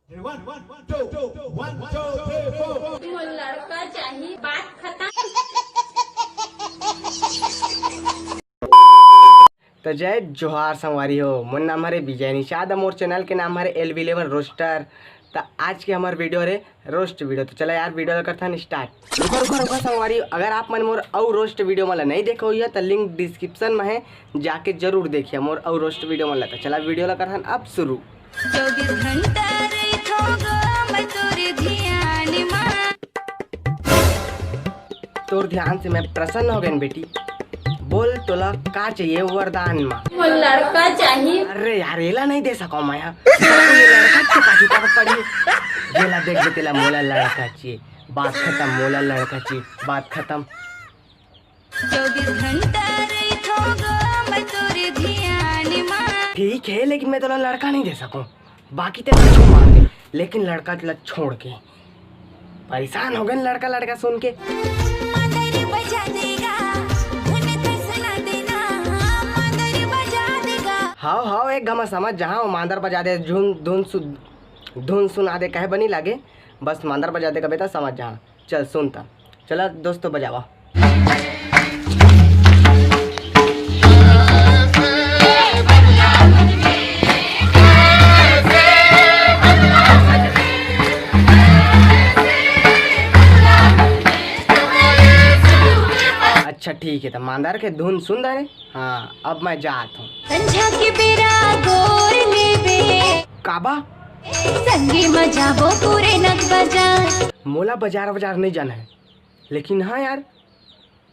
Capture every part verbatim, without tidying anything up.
मोर लड़का चाही, बात खतम। तो जय जोहार संगवारी हो, मोर नाम हरे विजय निषाद, मोर चैनल के नाम हरे एल बी इलेवन रोस्टर। तो आज के हमार वीडियो रे रोस्ट वीडियो। तो चला यार, वीडियो ला करथन स्टार्ट। रुका रुका रुका संगवारी, अगर आप मन मोर अउ रोस्ट वीडियो मन ला नहीं देखे होइया तो लिंक डिस्क्रिप्शन में है, जाके जरूर देखिया मोर अउ रोस्ट वीडियो मन ला। तो चला वीडियो ला करथन अब शुरू। चौबीस घंटा रहिथों गो मैं तोरे धियान मा। तोर ध्यान से मैं प्रसन्न हो गयन बेटी। बोल, तोला का चाहिए वरदान मा? मोर लड़का चाही। अरे यार, एला नहीं दे सको मैं, हाँ। ये लड़का के पाछू पड़त पड़ी। जेला देख बे तेला मोला लड़का चाहिए। बात खतम, मोला लड़का चाहिए, बात खतम। चौबीस घंटा रहिथों गो मैं तोरे धियान मा। ठीक है, लेकिन मैं तोला लड़का नहीं दे सकूं, बाकी तेरे कुछ मांग ले, लेकिन लड़का तेला छोड़ के। परेशान हो गए लड़का लड़का सुन के। मांदर बजा देगा, धुन तसला देना, मांदर बजा देगा। हाव हाव, एक गमा समझ जहाँ वो मांदर बजा दे, धुन धुन सु-, धुन सुना दे, कहे बनी लागे, बस मांदर बजा दे कबे तो समझ जहाँ। चल सुन त। चला दोस्तों बजावा। अच्छा ठीक है, तो मांदर के धुन सुन दे रे। हाँ, अब मैं जात हूँ। संझा के बेरा गोर लेबे। काबा? संगी म जाबो पूरे नग बाजार। मोला बाजार बाजार नहीं जाना है, लेकिन हाँ यार,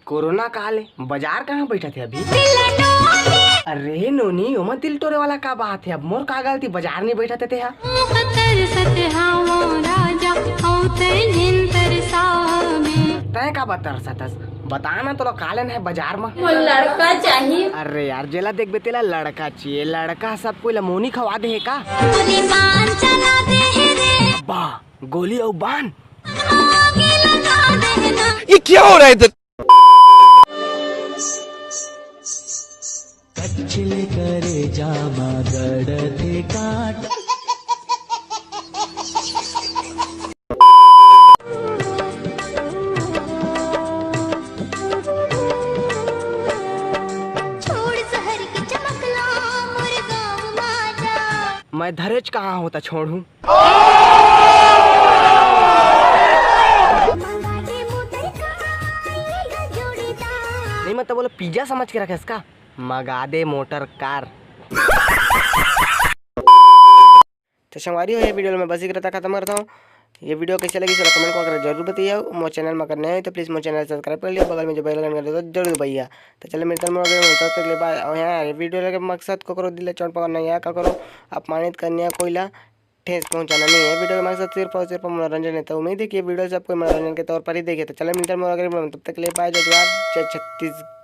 कोरोना काल है, बाजार कहाँ बैठा थे अभी? अरे नोनी, ओमा दिल टोरे वाला का बात है? अब मोर का गलती, बाजार नहीं बैठा थे, ते हा? तय का बा तरसतस? बता ना, तोला का लेना है बाजार में? मोर लड़का चाहिए। अरे यार, जेला देखबे तेला लड़का चाहिए। लड़का सब कोई ला मोनी खवा दे है का? गोली बान चला दे है रे। बा, गोली अउ बान। आगे लगा दे है ना। ये क्या हो रहा है इधर? कच्चे करेजा मा गड़थे कांटा। छोड़ शहर के चमकला मोर गाँव मा जा। मैं धरेच कहाँ होता छोड़ हूँ। नहीं, मतलब बोलो, पिज्जा समझ के रखे इसका, मंगा दे मोटर कार। तो संगवारी हो, ये वीडियो में बस इकरे तक खत्म करता हूँ। ये वीडियो कैसे लगी, थोड़ा कमेंट करके जरूर बताइए। मोर चैनल में अगर नए हो तो प्लीज मोर चैनल सब्सक्राइब कर लिया, बगल में जो बेल आइकन कर दो जरूर दबाइए। तो चलिए मिलते हैं मोर अगले वीडियो में, तब तक के लिए बाय। और हाँ, ये वीडियो के मकसद ककरो दिल ला चोट पकड़ना या ककरो अपमानित करने या कोई ला ठेस पहुंचाना नहीं है। वीडियो के मकसद सिर्फ और सिर्फ मनोरंजन है। तो उम्मीद है कि ये वीडियो से आपको मनोरंजन के तौर पर ही देखे। तो चलिए मिलते हैं मोर अगले वीडियो में, तब तक के लिए बाय, जय जोहार, जय छत्तीसगढ़।